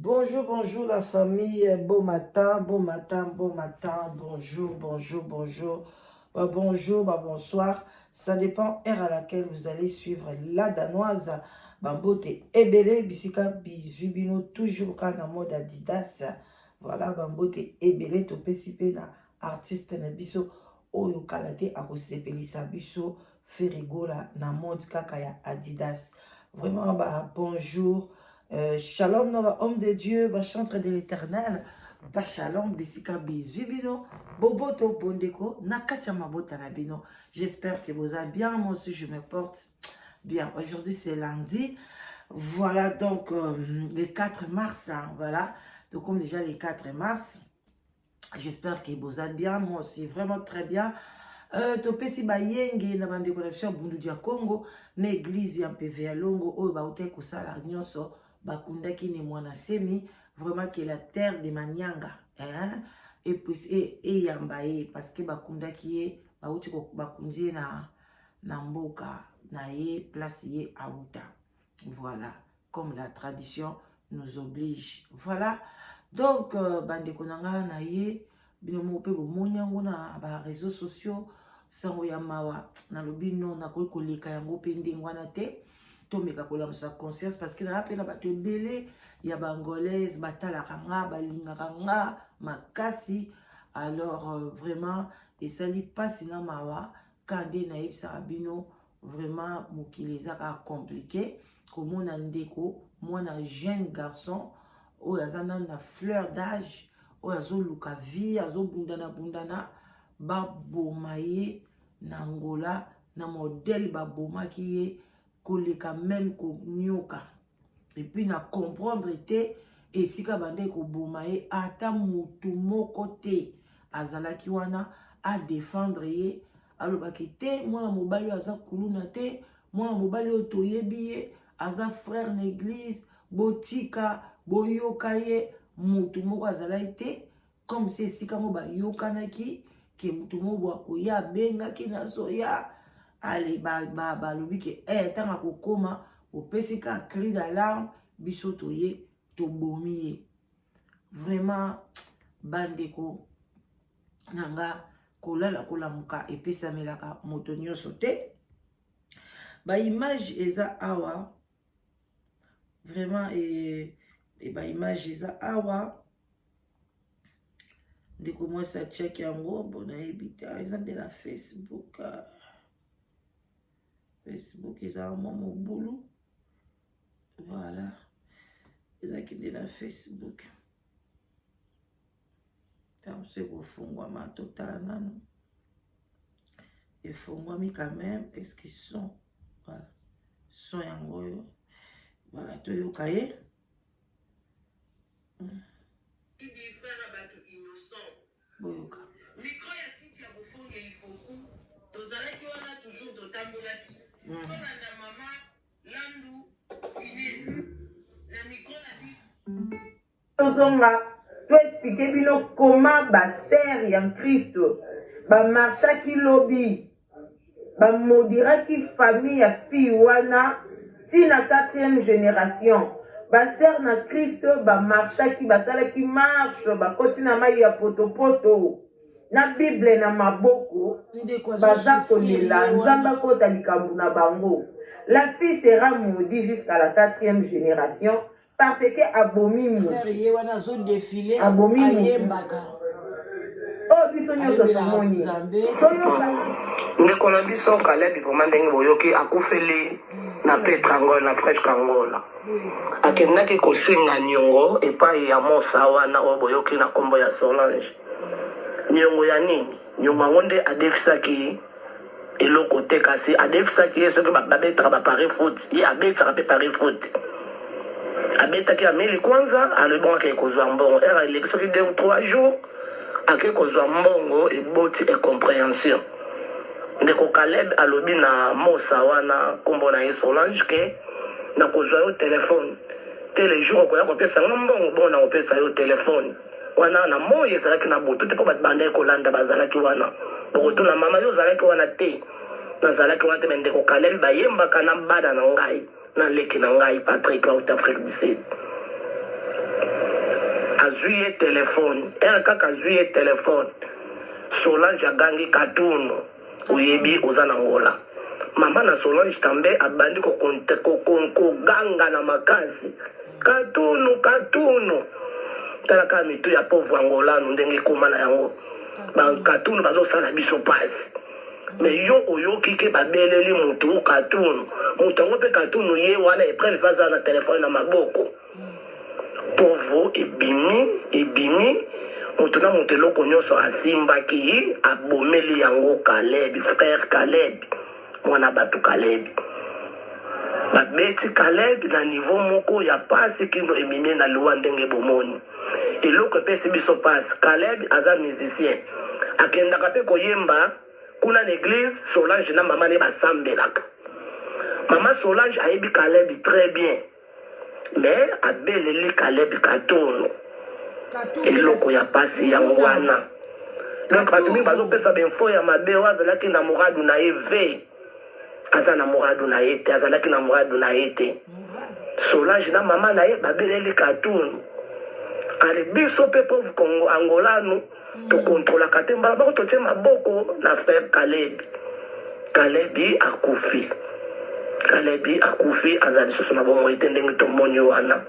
Bonjour, bonjour la famille, bon matin, bon matin, bon matin, bonjour, bonjour, bonjour, bah, bonjour, bah, bonsoir. Ça dépend heure à laquelle vous allez suivre la danoise. Bambote ebele, bisika bizui bino toujours kaka na mode Adidas. Voilà, bambote ebele topesi pe na artiste na biso oyo kala te akosepelisa biso Ferre Gola na mode kaka ya Adidas. Vraiment, bah, bonjour. Shalom na ba homme de Dieu, ba chantre de l'éternel. Ba shalom bisika bizui bino. Boboto bondeko na kati ya mabota na bino. J'espère que vous allez bien. Moi aussi, je me porte bien. Aujourd'hui, c'est lundi. Voilà, donc, le 4 mars, hein, voilà. Donc, comme déjà le 4 mars, j'espère que vous allez bien. Moi aussi, vraiment très bien. Topesi bayenge na bandeko na biso ya Bundu ya Congo na église ya Mpeve ya Longo oyo bautaki kosala nyonso, bakundaki Ne Mwana Semi. Vraiment, que la terre de Manianga, hein, et puis eyamba ye, parce que bakundaki ye, bauti bakundi ye na mboka na ye, place ye auta. Voilà, comme la tradition nous oblige. Voilà, donc bandeko na ngai, na ye bino moko mpe bomoni yango na baréseaux sociaux, sango ya mawa. Nalobi no, nakoki koleka yango mpe ndenge wana te. Tomeka kolamusa conscience, parce que naa mpe na bato ebele ya baangolaise batalaka nga, balingaka nga makasi. Alors vraiment esali mpasi na mawa. Ka nde nayebisaka bino, vraiment mokili eza kaka compliqué. Komona ndeko mwana, jeune garçon oyo aza nanu na fleur d'âge, oyo azoluka vie, azobundana bundana, baboma ye na Angola na modèle babomaki ye koleka même konyoka. Et puis na comprendre te esika bandeki koboma ye, ata motu moko te azalaki wana adéfendre ye, alobaki te mwana mobali oyo aza kuluna te, mwana mobali oyo toyebi ye, aza frère na église, botika boyoka ye. Motu moko azalaki te, comme si esika ngo bayokanaki ke motu moko bo akoya, abengaki nazoya. Ale balobi ke ntango akokóma, opesi ka cri d'alarme, biso toye, tobomi ye. Vraiment bandeko na nga, kolala kolamuka epesamelaka moto nyonso te. Baimage eza awa vraiment, baimage eza awa. Ndeko mwasi atiaki yango, bo nayebi te, eza nde na Facebook. Facebook eza mwa mobulu. Voilà, ezalaki nde na Facebook. Ntango mosu ekofungwama, totala nanu. Efungwami quand même. Est ce que son, voilà, son yango oyo. Voilà, toyoka ye. Frère ya bato innocent. Boyoka. Micro ya Cynthia Bofonge Ifoku, tozalaki wana toujours, totambolaki. Tolanda mama Landu Finese na micro na biso. Tozonga toexpliquer bino koma basœurs ya Kristo bamarchaki lobi, bamaudiraki famille ya fille wana ntina 4e génération. Basœurs na Kristo bamarchaki, basalaki marche, bakoti na mai ya potopoto na Bible na maboko. Ndeko baza azosouffrir. Kolela Ye Nzambe wana. Akota likambo na bango. La fille sera maudite jusqu'à la quatrième génération parce que abomi moto. Frère ye wana azodéfiler. Abomi moto. Ayembaka. Oyo biso nyonso Ayembelaka tomoni. Nzambe. Toyoka. Ndeko na biso Kaleb, vraiment ndenge boyoki, akufeli na Petrangol, na Fresh Kangola. Boyoka. Akendaki kosenga niongo epai ya mosa wana oyo boyoki na nkombo ya Solange. Niongo ya nini? Niongo yango nde adefisaki eloko te, kasi adefisaki ye soki babetaka bapari foot. Ye abetaka mpe pari foot, abetaki ameli kwanza. Alobi bongo akei kozwa mbongo. Ere eleki soki 2 ou 3 jours, ake kozwa mbongo, eboti incompréhension. Ndeko Caleb alobi na mosa wana, nkombo na ye Solange, ke nakozwa yo telefone te le jour okoya kopesa nga mbongo. Bongo nakopesa yo telefone wana na moi, ezalaki na butu te, mpo bato bandaki kolanda bazalaki wana. Bokotuna mama, yo ozalaki wana te? Nazalaki wana te, me ndeko Caleb bayembaka na bana na ngai, na leki na ngai Patrick, auta Afrique du Sud. Azwi ye telefone, heure kaka azwi ye telefone, Solange agangi Katunu, oyebi oza na Angola. Mama na Solange Tambe abandi koganga na makasi, Katunu, Katunu. Tala kaka mitu ya pauvre Angolano ndenge ekoma na yango. Ba Katunu bazosala biso pasi. Mais yo oyoki ke babeleli mutu Katunu, mutu yango pe Katunu ye wana epreuve aza na telefone na maboko. Povo ebimi ebimi moto na moto eloko nyonso asimbaki abomeli yango Caleb, frère Caleb, mwana bato Caleb. Babeti Caleb na niveau moko ya pasi kino emimi na liwa ndenge bomoni. Eloko epesi biso pasi, Caleb aza musicien, akendaka pe koyemba kuna na eglise. Solange na mama ne basambelaka. Mama Solange ayebi Caleb très bien. Mais abeleli Caleb Katono. Eloko ya pasi yango wana. Donc bato mingi bazopesa bainfo ya mabe oyo azalaki na moradu na ye ve aza na moradu na ye te, azalaki na moradu na ye te. Solange na mama na ye babeleli Katono. Ale biso mpe pauvre Congo Angolano tokontrolaka te, mbala moko totie maboko na frère Caleb. Caleb akufi, Caleb akufi, aza lisusu na bomoi te ndenge tomoni wana.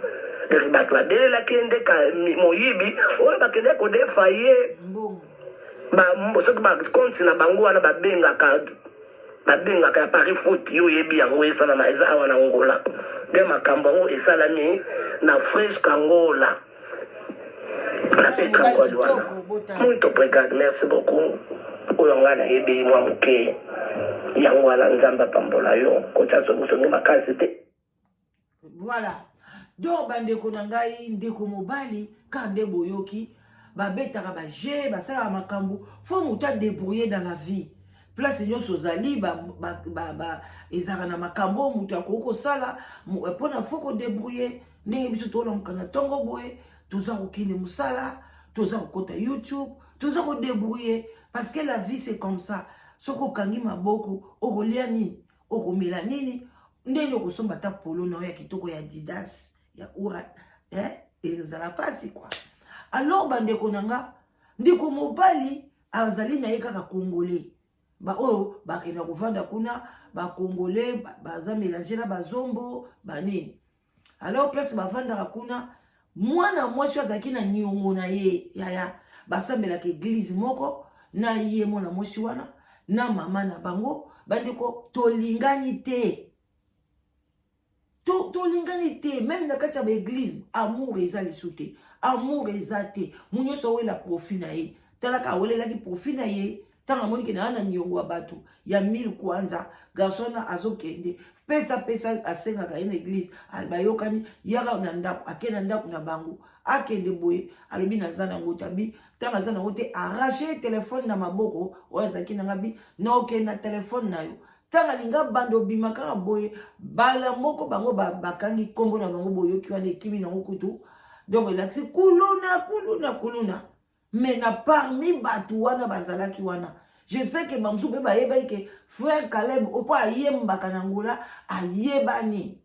Donc bato babelelaki ye nde moyibi oyo bakendaki kodefa ye soki bakonti na bango wana babengaka babengaka ya Paris foot, yo oyebi yango esalama eza awa na Angola. Nde makambo yango esalami na Fresh Angola na Petra Nkwali wana. Muito obrigado, merci beaucoup. Oyo ngai nayebi mwa moke yango wana. Nzambe apambola yo, kotya songisongi makasi te. Voilà, donc bandeko na ngai, ndeko mobali kaka nde boyoki babetaka baje, basalaka makambo. Faut moto adébrouiller dans la vie. Place nyonso ozali, ezalaka na makambo oyo moto akoki kosala mpona faut kodébrouiller. Ndenge biso tolamuka na ntongo boye, toza kokende mosala, toza kokota YouTube, toza kodébrouiller, parce que la vie, c'est comme ça. Soki okangi maboko, okolia nini? Okomela nini? Ndenge okosomba ata polo na oyo ya kitoko ya Adidas ya ura, eh? Ezala mpasi quoi. Alors bandeko na nga, ndeko mobali azali na ye kaka congolais, baoyo bakenda kovanda kuna, bacongolais baza mélange na bazombo banini. Alors place bavandaka kuna, mwana mwasi oyo azalaki na niongo na ye yaya, basambelaka église moko na ye. Mwana mwasi wana na mama na bango, bandeko, tolingani te, tolingani te. Même na kati ya baéglise, amour eza lisu te, amour eza te. Mu nyonso awela profit na ye. Talaka, awelelaki profit na ye. Ntango amoniki na na niongo ya bato ya 1000 kwanza, garçon wana azokende pesa pesa, asengaka ye na église, bayokani, yaka na ndako. Ake na ndako na bango, akende boye, alobi naza nango tabi. Ntango aza nango te, arrache telefone na maboko oyo azalaki nanga, bi na okende na telefone na yo. Ntango alinga banda obima kaka boye, bala moko bango bakangi nkombo na bango, boyoki wana ekimi nango kutu. Donc elakisi kuluna, kuluna, kuluna. Mais na parmi bato wana bazalaki wana, j'espère ke bamosusu mpe bayebaki ke frère Caleb opo ayembaka na Ngola, ayebani,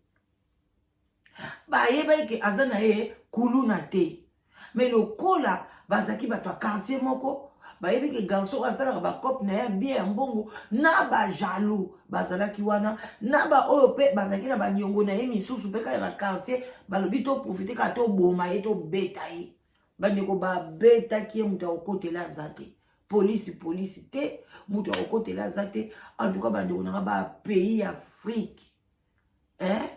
bayebaki ke aza na ye kuluna te. Mais lokola bazalaki bato ya quartier moko, bayebi ke garçon oyo asalaka bacope na ye bien ya mbongo, na bajaloux bazalaki wana, na baoyo mpe bazalaki na baniongo na ye misusu mpe kaka na quartier, balobi toprofite kaka toboma ye, tobeta ye. Bandeko, babetaki ye, moto akokotela aza te, polisi polisi te, moto akokotela aza te. En tout cas, bandeko nanga, bapays ya Afrique, eh?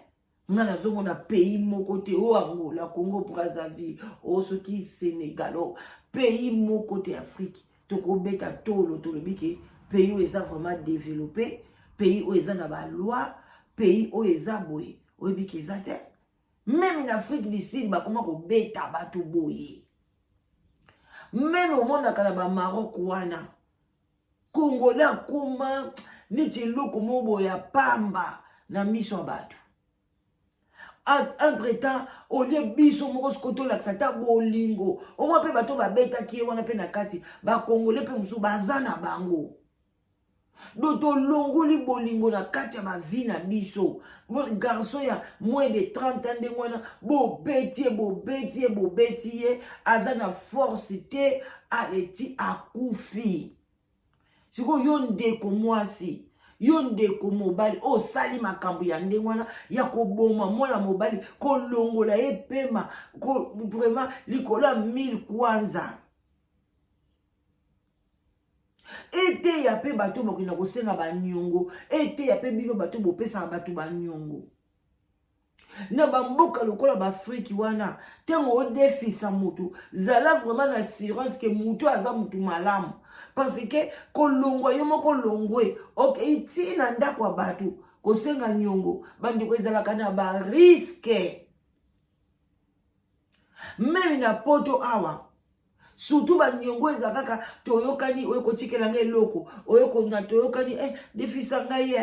Nga nazomona pays moko te, o Angola, Congo Brazzaville, o soki Sénégal, o pays moko te Afrique tokobeta tolo tolobi ke pays oyo eza vraiment développé, pays oyo eza na baloi, pays oyo eza boye. Oyebi ke eza te. Même na Afrique du Sud bakoma kobeta bato boye. Même omonaka na bamaroc wana, congolais akoma neti eloko moko boye ya pamba na miso ya bato. Entre temps, olie biso moko siko tolakisa ata bolingo omwa mpe bato babetaki ye wana mpe na kati bacongolais mpe mosusu baza na bango. Donc tolongoli bolingo na kati ya bavie na biso. Garçon ya moins de 30 ans ndenge wana, bobeti ye, bobeti ye, bobeti ye, aza na force te, aleti akufi. Sikoyo yo ndeko mwasi, yo ndeko mobali, osali makambo ya ndenge wana ya koboma mwana mobali, kolongola ye pema, vraiment likolo ya 1000 kwanza. Eteya mpe bato bakenda kosenga baniongo, eteya mpe bino bato bopesaka bato baniongo na bamboka lokola baafriki wana. Ntango odefisa motu, zala vraiment na assurance ke motu aza motu malamu, parce que kolongwa yo moko longwe okei ti na ndako ya bato kosenga niongo, bandeko, ezalaka na bariske. Meme na poto awa, surtout baniongo eza kaka toyokani, oyo kotikela ngai eloko oyo kona toyokani, defisa ngai,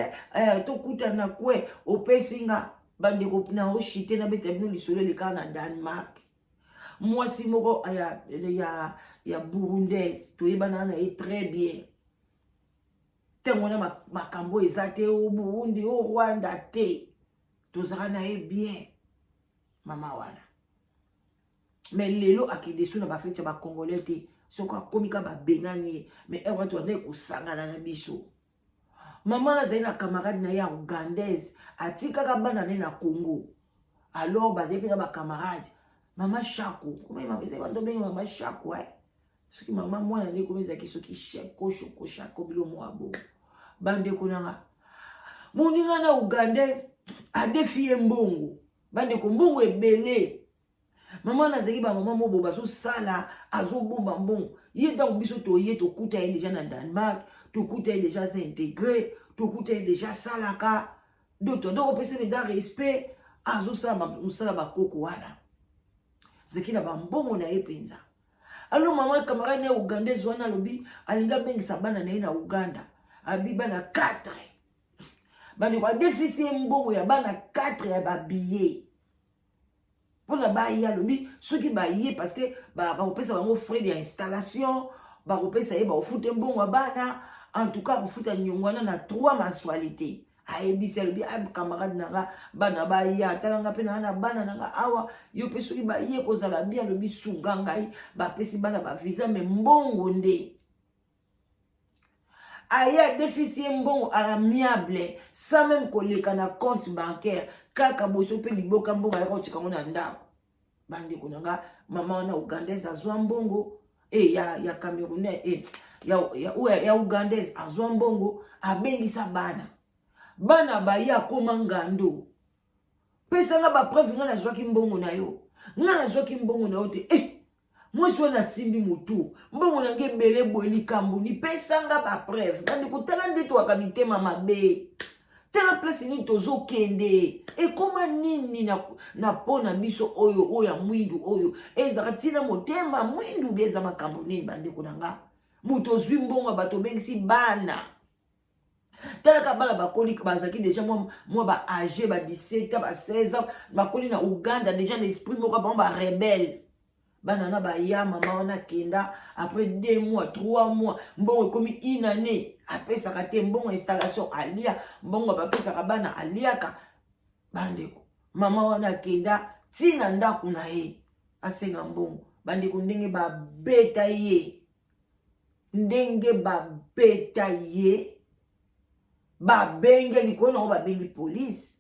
tokutana kwe opesi nga. Bandeko, na oshite nabeta bino lisolo elekaka na Danemark. Mwasi moko ya burundaise, toyebana na ye très bien. Ntango wana makambo eza te, o Burundi, o Rwanda te, tozalaka na ye bien mama wana. Mais lelo akende so na bafeti ya bacongolais te, soki akomi ka babengani ye. Mais heure wana tobandaki kosangana na biso, mama na azali na camarade na ye ya ugandaise, atikaka bana na ye na Congo. Alors bazali mpe na bacamarade, mama Shako, koma ezali bando obenge mama Shako, soki mama mwana nde komi ezalaki soki Sheko, Shoko, Shako, bilo moko bongo. Bandeko nanga, moninga na ugandaise adefi ye mbongo, bandeko, mbongo ebele. Mama nazalaki bamama mobo bazosala, azobomba mbongo ye. Ntango biso toye, tokuta ye déjà na Danemark, tokuta ye déjà aza intégré, tokuta ye déjà asalaka. Donc tokopesa mpenza respect, azosala mosala bakoko wana, azalaki na bambongo na ye mpenza. Alors mama camarade na ye ugandaise wana alobi alingi abengisa bana na ye na Uganda, abi bana 4. Bandeko, adefisi ye mbongo ya bana 4 ya babillet mpona baye. Alobi soki baye, parce que bakopesa bango frais ya installation, bakopesa ye, bakofuta mbongo ya bana. En tout cas kofuta niongo wana na trois mensualité. Ayebisi, alobi: "A camarade na nga, bana baya, tala nga mpe naa na bana na nga awa, yo mpe soki baye kozala bien." Alobi: "Sunga ngai." Bapesi bana bavisa, mais mbongo nde aye adefisi ye mbongo à l'amiable, sans même koleka na compte bancaire, kaka boso mpe liboka mbongo ayaka kotika yango na ndako. Bandeko na nga, mama wana ugandaise azwa mbongo ya camerounais, ya ugandaise azwa mbongo, abengisa bana. Bana baye, akoma ngando: "Pesanga bapreuve, ngai nazwaki mbongo na yo, ngai nazwaki mbongo na yo te." Mwasi wana asimbi motu: "Mbongo na ngai ebele boye, likambo nipesanga bapreuve." Bandeko, tala nde toyaka mitema mabe, tala place nini tozokende, ekóma nini na mpo na biso oyo oyo ya mwindu oyo ezalaka ntina motema mwindu bi eza makambo nini? Bandeko na nga, moto ozwi mbongo ya bato, obengisi bana, talaka bana bakoli, bazalaki déjà mwa ba âge, ba 17 ans, ba 16 ans, bakoli na Uganda déjà na esprit moko bango barebelle. Bana na baya, mama wana akenda après 2 mois, 3 mois, mbongo ekomi une année apesaka te. Mbongo installation alia, mbongo bapesaka bana aliaka. Bandeko, mama wana akenda ntina ndako na ye asenga mbongo. Bandeko, ndenge babeta ye, ndenge babeta ye, babenge likolo nango, babengi polise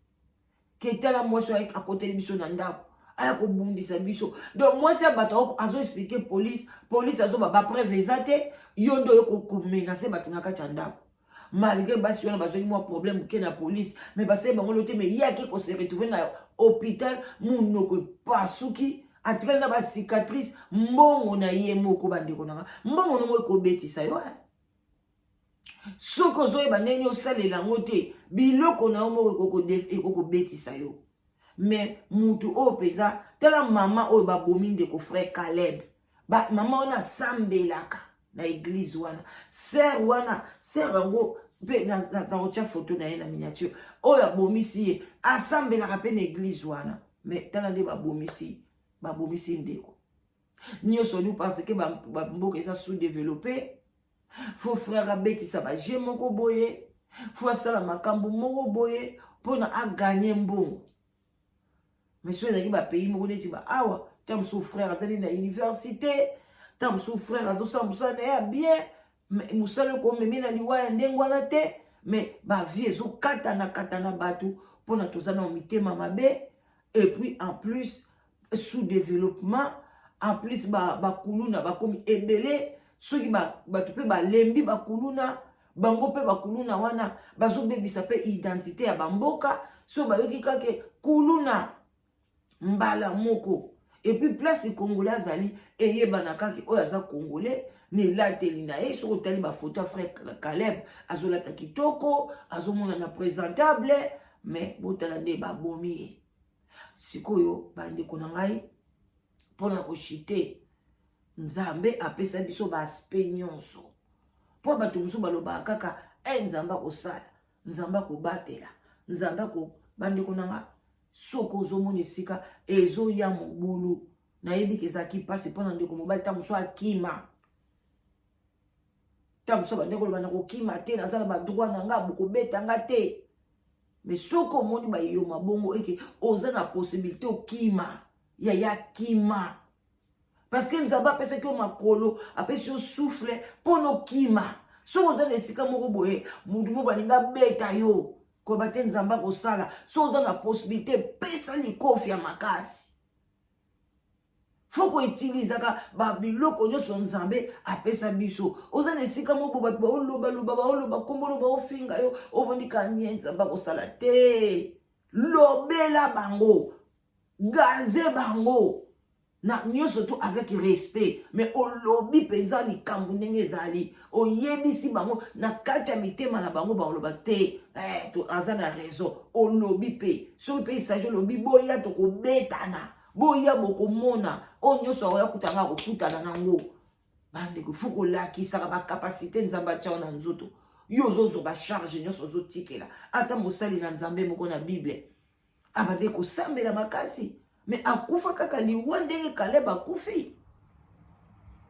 ke tala mwasi oyo akoteli biso na ndako, aya kobundisa biso. Donc mwasi ya bato azoexpliquer police, police azoba bapreuve eza te, yo nde oyo komenacer bato na kati ya ndako. Malgré basi wana bazwaki mwa problème moke na police, mais basali bango lo te. Mais ye ake kose retrouver na hôpital, monoko epasuki, atikali na bacicatrice. Mbongo na ye moko, bandeko na nga, mbongo nongo ekobetisa yo. Soki ozoyeba ndenge osalela yango te, biloko na yo moko ekokobetisa yo. Mais mutu oyo mpenza, tala mama oyo babomi, ndeko frère Caleb, mama wana asambelaka na église wana. Sœur wana, sœur yango mpe nakotia foto na ye na miniature, oyo abomisi ye asambelaka mpe na église wana. Mais tala nde babomisi ndeko nyonso nu, parce que bamboka eza sous développé. Faut frère abetisa bajeu moko boye, faut asala makambo moko boye mpona aganye mbongo. Mais soki ezalaki bapays moko neti ba awa, ntango mosusu frère azali na université, ntango mosusu frère azosala mosala na ye ya bien, mosala ekomemi na liwa ya ndenge wana te. Mais bavie ezokatana katana bato mpona toza na mitema mabe, et puis en plus sous développement, en plus bakuluna bakomi ebele. Soki bato mpe balembi bakuluna bango mpe bakuluna wana bazobebisa mpe identité ya bamboka. So bayoki kaka kuluna mbala moko, et puis place Congolais azali, eyebana kaka oyo aza Congolais na elateli na ye. Soki otali bafoto ya frère Caleb, azolata kitoko, azomonana présentable, mais botala nde babomi ye. Sikoyo, bandeko na ngai, mpona koshite, Nzambe apesa biso baaspect nyonso, mpo bato mosusu balobaka kaka e Nzambe akosala, Nzambe akobatela, Nzambe ako. Bandeko na nga, soki ozomona esika ezoya mobulu, nayebi ke ezalaki mpasi mpona ndeko mobali. Ntango mosusu akima, ntango mosusu bandeko oloba na kokima te, naza na badroit na nga, bokobeta nga te. Mais soki omoni bayoma bongo, eke oza na possibilité okima, yaya, kima, parce que Nzambe apesaki yo makolo, apesi yo souffle mpo na okima. Soki oza na esika moko boye, mutu moko balingi abeta yo, koyeba te Nzambe akosala. Soki oza na possibilité, pesa likofi ya makasi. Faut koutilisaka babiloko nyonso Nzambe apesa biso. Oza na esika moko, bato baolobaloba, baoloba nkombolo, baofinga yo, obondika nie, Nzambe akosala te. Lobela bango, gaze bango na nyonso to avec respect, mais olobi mpenza likambo ndenge ezali, oyebisi bango na kati ya mitema na bango, baloba te eh, aza na raison. Olobi mpe, soki mpe esagi, olobi boya tokobetana, boya bokomona oyo nyonso akoya kutanga, akokutana nango. Bandeko, faut kolakisaka bacapacité Nzambe atya na nzoto yo. Ozozwa bacharge nyonso, ozotikela ata mosali na Nzambe moko na Bible abande kosambela makasi, mais akufa kaka liwa ndenge Kaleb akufi.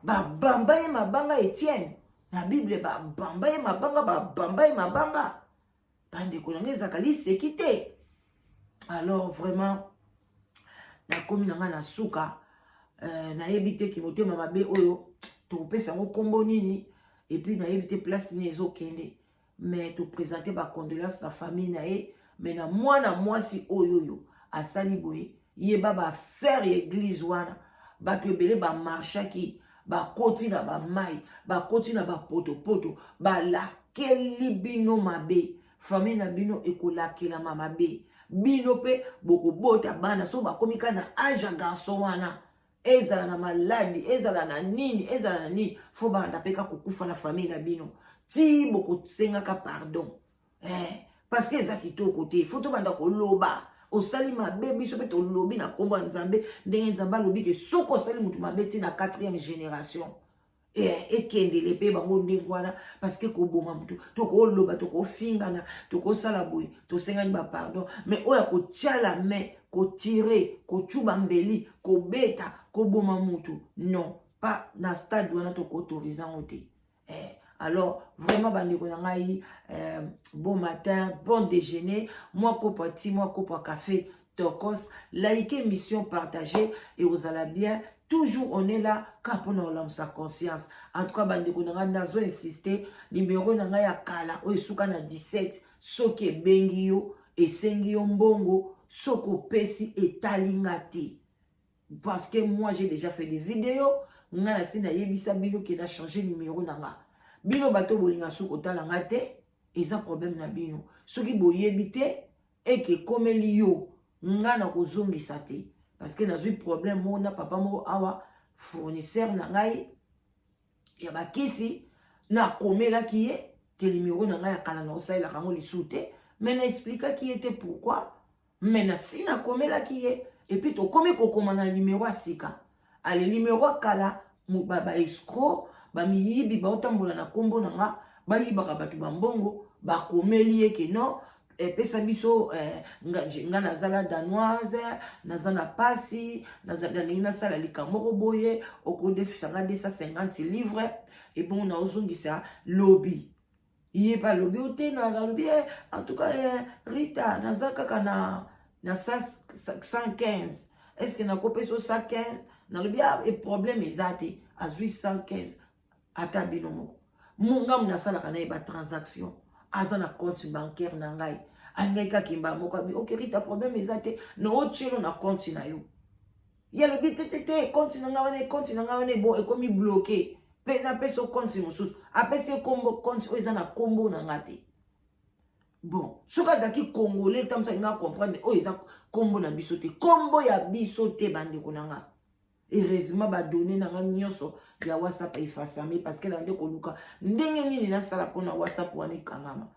Babamba ye mabanga. Etienne na Bible, babamba ye mabanga, babamba ye mabanga. Bandeko na ngai, ezalaka liseki te. Alors vraiment, nakomi na ngai na suka. Nayebi te ki motema mabe oyo tokopesa yango nkombo nini, et puis nayebi te place nini ezokende. Mais toprésente bacondoléance na famille na ye. Mais na mwana mwasi oyo oyo asali boye, yeba baaffaire ya église wana, bato ebele bamarchaki, bakoti na bamai, bakoti na bapotopoto, balakeli bino mabe. Famille na bino ekolakelama mabe. Bino mpe bokobota bana, so bakomi kaka na age ya garçon wana, ezala na maladi, ezala na nini, ezala na nini, faut banda mpe kaka kokufa na famille na bino ti bokosengaka pardon eh, parce que eza kitoko te. Faut tobanda koloba osali mabe, biso mpe tolobi na nkombo ya Nzambe, ndenge Nzambe alobi ke soki osali motu mabe ti na 4e génération, ekendele mpe bango ndenge wana. Parce que koboma motu, tokoloba, tokofingana, tokosala boye, tosengani bapardon, mais oyo akotia la main, kotire, kocuba mbeli, kobeta, koboma motu, non pas. Na stade wana tokoautorize yango te eh. Alors vraiment, bandeko na ngai, bon matin, bon déjeuner, mwa kopo ya ti, mwa kopo ya café tokos. Like émission, partager et ozala bien. Toujours on est là ka mpona kolamusa conscience. En tout cas, bandeko na ngai, nazo insiste, numéro na ngai ya kala oyo esuka na 17, soki ebengi yo, esengi yo mbongo, soki opesi, etali nga te, parce que moi j'ai déjà fait des vidéos. Nga nasi nayebisa bino ke na change numéro na nga. Bino bato bolinga soki kotala nga te, eza problème na bino. Soki boyebi te eke ekomeli yo, nga na kozongisa te, parce que nazwi problème moko na papa moko awa, fournisseur na ngai ya bakisi. Nakomelaki ye ke numéro na ngai ya kala na osalelaka yango lisusu te, mais na expliquaki ye te pourquoi. Mais nasi nakomelaki ye, et puis tokomi kokoma na numéro ya sika. Ale, numéro ya kala, baescroc, bamiyibi baotambola na nkombo na nga, bayibaka bato bambongo. Bakomeli ye ke non. Epesa biso eh, nga, nga naza la danoise, naza na pasi, nalingi nasala likambo moko boye, okodefisa nga 250 livre, ebongo naozongisa lobi. Ye mpe alobi o te, nalobi eh, en tout cas eh, Rita, naza kaka na 115, est ce que nakopesa o 115? Nalobi ah, e problème eza te, azwi 115. Ata bino moko ngamu nasalaka na ye batransaction, aza na compte bancaire na ngai, alingaki kaka mba moko abi ok Rita, problème eza te, na otielo na compte na yo. Ye alobi te te te, compte na ngai wana, compte na ngai wana bo ekomi bloqué, mpe napesi o compte mosusu. Apesi ye kombo compte oyo eza na kombo na nga te. Bon, soki azalaki congolais, ntango mosusu alinga comprendre oyo eza kombo na biso te, kombo ya biso te. Bandeko na nga, heureusement badonnées na nga nyonso ya WhatsApp efasami, parce que na nde koluka ndenge nini nasala mpona WhatsApp wana ekangama.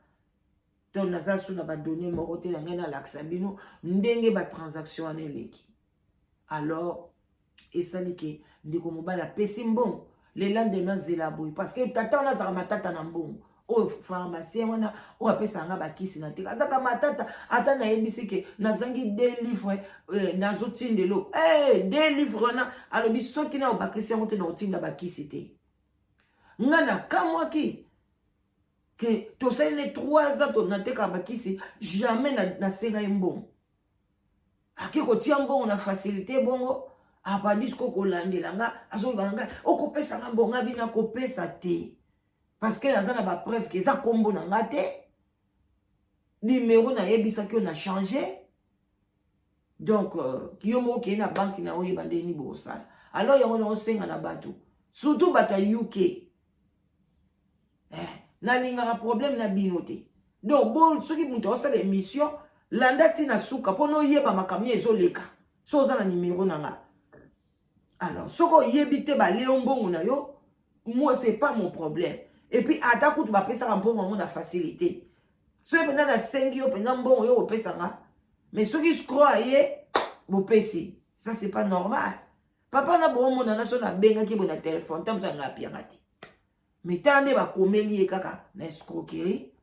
Donc naza so na badonnées moko te na ngai nalakisa bino ndenge batransaction wana eleki. Alors esali ke ndeko mobali apesi mbongo. Le lendemain azela boye, parce que tata wana azalaka matata na mbongo. Oyo pharmacien wana oyo apesaka nga bakisi na te, azalaka matata. Ata nayebisi ke nazangi 2 livre, nazotindelo 2 livre wana, alobi soki na obakisi yango te, na otinda bakisi te. Nga nakamwaki ke tosali ne 3 ans natekaka bakisi, jamais nasenga ye mbongo. Ake kotia mbongo na facilité bongo, abandi siko kolandela nga, azoloba na ngai: "Okopesa nga mbongo?" Nga bina kopesa te, parce que naza na bapreuve ke eza nkombo na nga te, numéro nayebisaki oyo na change. Donc yo moko okei na banque na oyeba ndenge nini bokosala. Alors yango naosenga na bato, surtout bato ya UK, nalingaka problème na bino te. Donc bo soki moto aosala émission, landa ntina suka mpo noyeba makambo nini ezoleka. So oza na numéro na nga, alors soki oyebi te, baleo mbongo na yo, moi c'est pas mon problème. Et puis ata kutu bapesaka mbongo yango na facilité, soki mpenza nasengi yo mpenza mbongo, yo kopesanga. Mais soki escroc aye, bopesi, ça c'est pas normal. Papa na boomona so nabengaki boye na telefone, ta mosu anga apianga te, mais tala nde bakomeli ye kaka na escroquerie.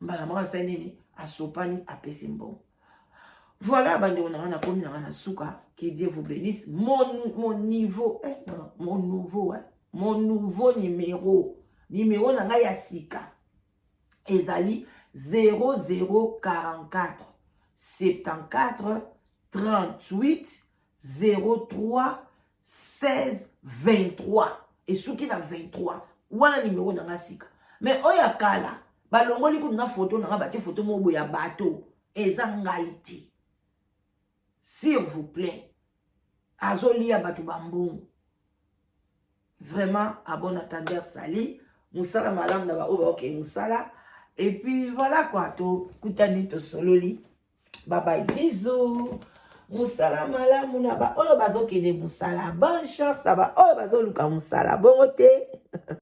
Mbala moko asali nini? Asopani, apesi mbongo. Voilà, bandeko na nga, nakomi na nga na suka. Que Dieu vous bénisse. Mon niveau, eh, non, mon nouveau, eh, mon nouveau numéro, numéro na ngai ya sika ezali 0044 74 38 03 16 23, esuki na 23. Wana numéro na ngai sika. Mais oyo ya kala, balongoli kutu na foto na ngai, batie foto moko boye ya bato, eza ngai te. S'il vous plaît, azolia bato bambongo vraiment. À bon entendeur, sali mosala malamu na baoyo baokee mosala. Et puis voilà quoi, tokutani, tosololi, babai, bisous. Mosala malamu na baoyo bazokende mosala, bonne chance na baoyo bazoluka mosala bongo te.